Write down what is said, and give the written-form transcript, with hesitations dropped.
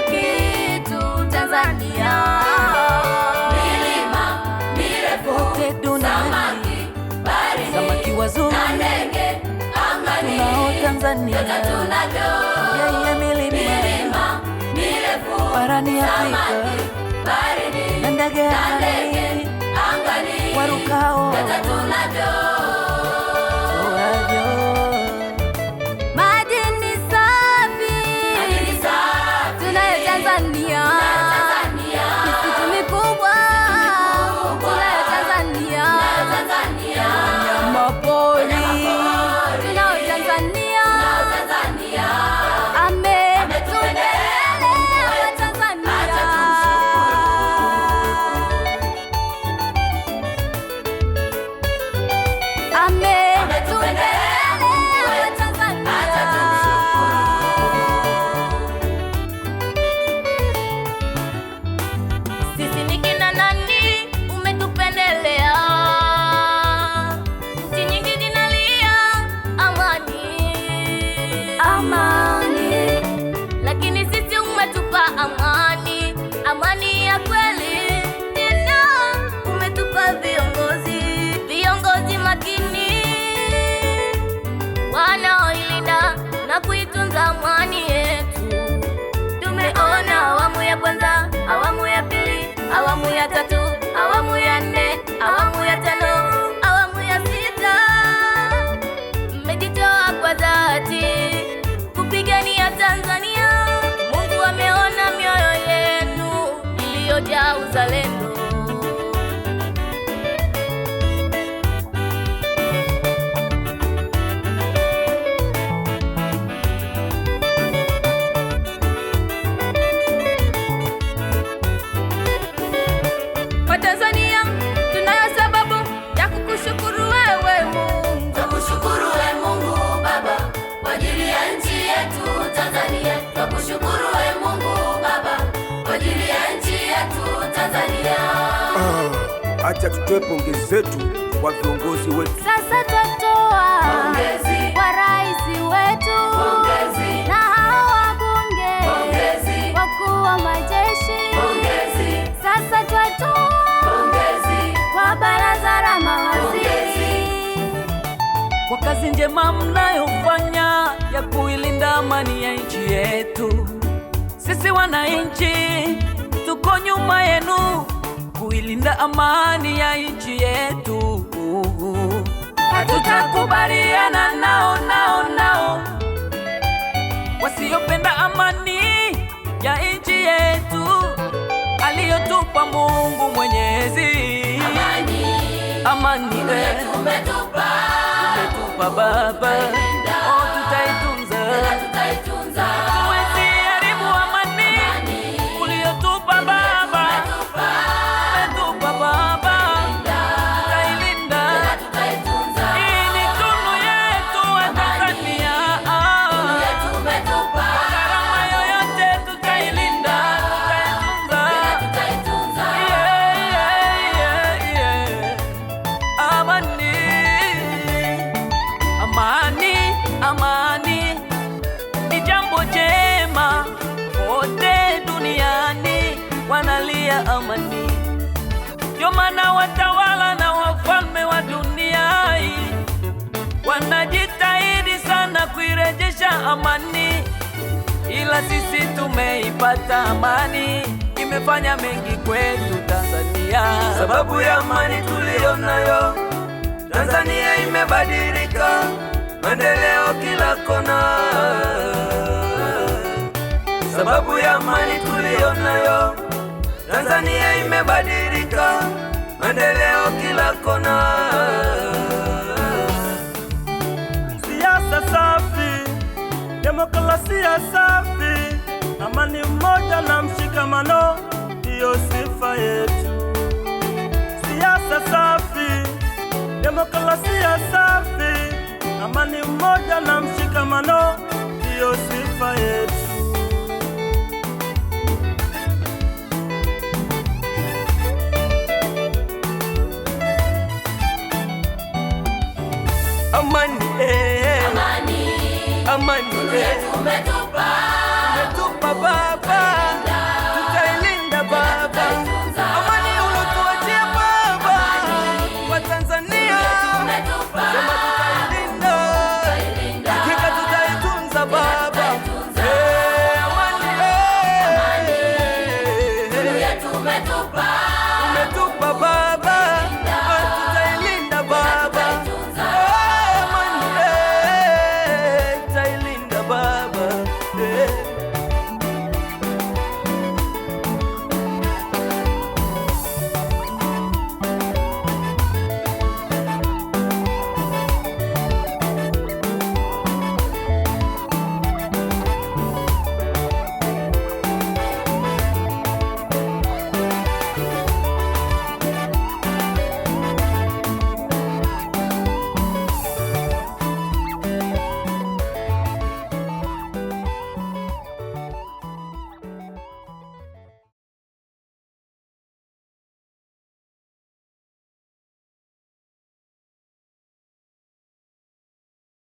kila kitu Tanzania. Milima mirefu, Kote duniani, samaki baharini, samaki wazuri na ndege angani, tunao Tanzania. Yote tunavyo. Yeye milima Milima mirefu, barani Afrika samaki baharini, na ndege na ndege angani angani, warukao yote tunavyo. Tunavyo. Maji ni safi, Maji ni safi, tunayo Tanzania. Tanzania, Misitu mikubwa tunayo Tanzania. Tanzania, Wanyama pori Tunao Tanzania. Tanzania. Ametupendelea Tanzania. Ametupendelea Tanzania. Sisi ni kina nani umetupendelea? Nchi nyingi zinalia amani, amani, lakini sisi umetupa amani, amani ya kweli. Tena umetupa viongozi, viongozi makini wanaoilinda na kuitunza amani yetu. Tumeona awamu ya kwanza, awamu ya pili, awamu ya tatu, awamu ya nne, awamu ya tano, awamu ya sita. Mmejitoa kwa dhati kupigania Tanzania. Mungu ameona mioyo yenu iliyojaa uzalendo. Watanzania tunayo sababu ya kukushukuru wewe Mungu. Twakushukuru we Mungu Baba kwa ajili ya nchi yetu Tanzania. Twakushukuru we Mungu Baba kwa ajili ya nchi yetu Tanzania. Acha tutoe pongezi zetu kwa viongozi wetu. Sasa twatoa Pongezi. kwa rais wetu Pongezi. na hao wabunge, Pongezi. wakuu wa majeshi. Pongezi. Sasa twatoa Pongezi. kwa baraza la mawaziri. Kwa kazi njema mnayofanya ya kuilinda amani ya nchi yetu. Sisi wananchi tuko nyuma yenu kuilinda amani ya nchi yetu. Hatutakubaliana nao nao nao wasiopenda amani ya nchi yetu aliyotupa Mungu Mwenyezi. Amani Amani umetupa, umetupa Baba, oh, tutaitunza, tutaitunza. Huwezi haribu amani uliyotupa Baba, umetupa Baba, tutailinda. Tutaitunza. Hii ni tunu yetu wa Tanzania, Umetupa, gharama yoyote tutailinda, tutaitunza. tutaitunza. Yeah, yeah, yeah, yeah. Amani, amani, amani ni jambo jema, wote duniani wanalia amani. Ndio maana watawala na wafalme wa dunia hii wanajitahidi sana kuirejesha amani, ila sisi tumeipata amani, imefanya mengi kwetu Tanzania. Sababu ya amani tuliyonayo, Tanzania imebadilika, maendeleo kila kona. Sababu ya amani tuliyonayo, Tanzania imebadilika, maendeleo kila kona. Siasa safi, demokrasia safi, amani, umoja na mshikamano ndiyo sifa yetu. Siasa safi, demokrasia safi, amani, umoja na mshikamano ndiyo sifa yetu. Amani, Amani amani, umetupa, umetupa Baba. Umetupa